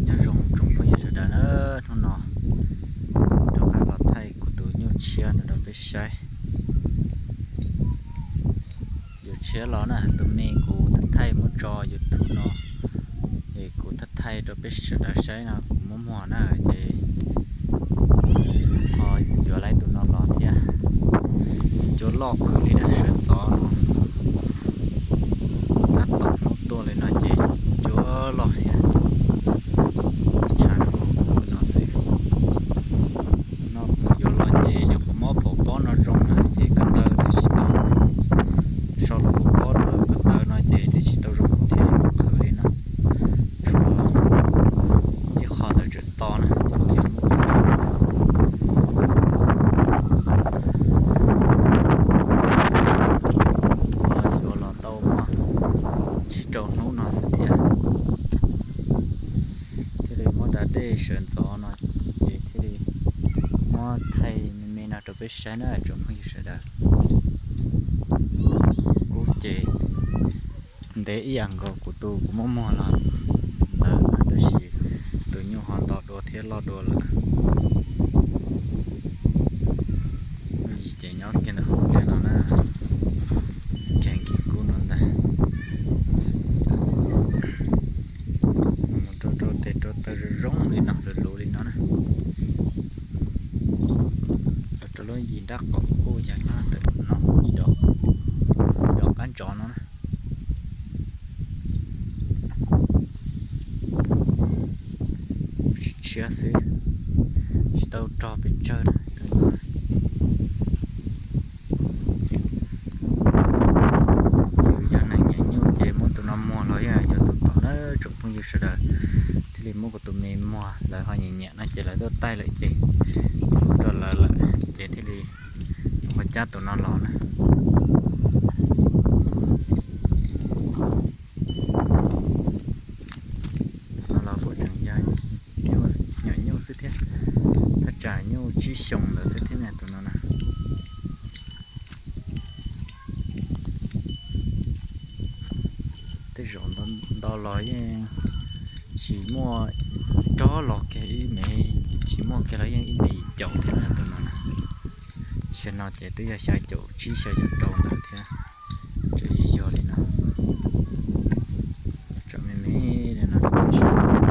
Nyob zoo tsoom phooj ywg sawv daws na, hnub no rov qab los thaij kuv tus nyuj tshiab no rau peb saib. Yus tshiab los na, tus me kuv thaij thaij muab tso YouTube no, es kuv thaij thaij rau peb sawv daws saib no kuv muab muag na, ces ho yuav lawm tus no los thiab. Cuab loj kawg li na, sawv ntxov no, tab tom hnub tuaj li no ces cuab loj thiab. Tshav ntuj no xwb. No kuv yuav los ces yog kuv muab phaum pob no zoo na ces ko taw twb tsis tau zoo. So lus pob rau ko taw no ces twb tsis tau zoo thiab, qhwv li no. Tshuav ib qho ntawd tseem to na, ces muab qhwv. Ho yuav los tau muaj tsib rau hnub no xwb thiab. Thiaj li muab da dej sawv ntxov no, ces thiaj li muab thaij me me no rau peb saib na tsoom phooj ywg sawv daws. Kub ces ntev ib yam nkaus kuv tus kuv muab muag los ntawd na, tab sis tus nyuj ho nto dua thiab loj dua lawm. Lub yim ces nyob kiag ntawm hauv liaj no na, kheev kiag kub no ntag. Mus rau rau tes rau taw zoo zoo li no, luv luv li no na. Los rau lub yim nrab qaum kuj yog nyob ntawm no ib dos qab ntsov no na. Tshiab xwb, tsis tau rog pes tsawg na. Yus yog neeg nyiam nyuj ces muab tus no muag los yeej yog tus tom na tsoom phooj ywg sawv daws. Thiaj li muab kuv tus me muag, lawv ho nyiam nyiam no ces lawv tuaj taij lawm ces rau lawv lawm ces thiaj li ua cab tus no los na. No los kuj tseem yog nyuam nyuj xwb thiab, thaj tsam nyuj tsib xyoos ntawd xwb thiab na tus no na. Tej zaum nto los yeej tsis muaj, rog los kiag ib mev, tsis muaj kiag los yeej ib mev yim caum thiab na tus no na. Xyoo no ces twb yog xya caum tsib xya caum rau ntawd thiab, ces yog li no. Tso me me li no rau peb saib.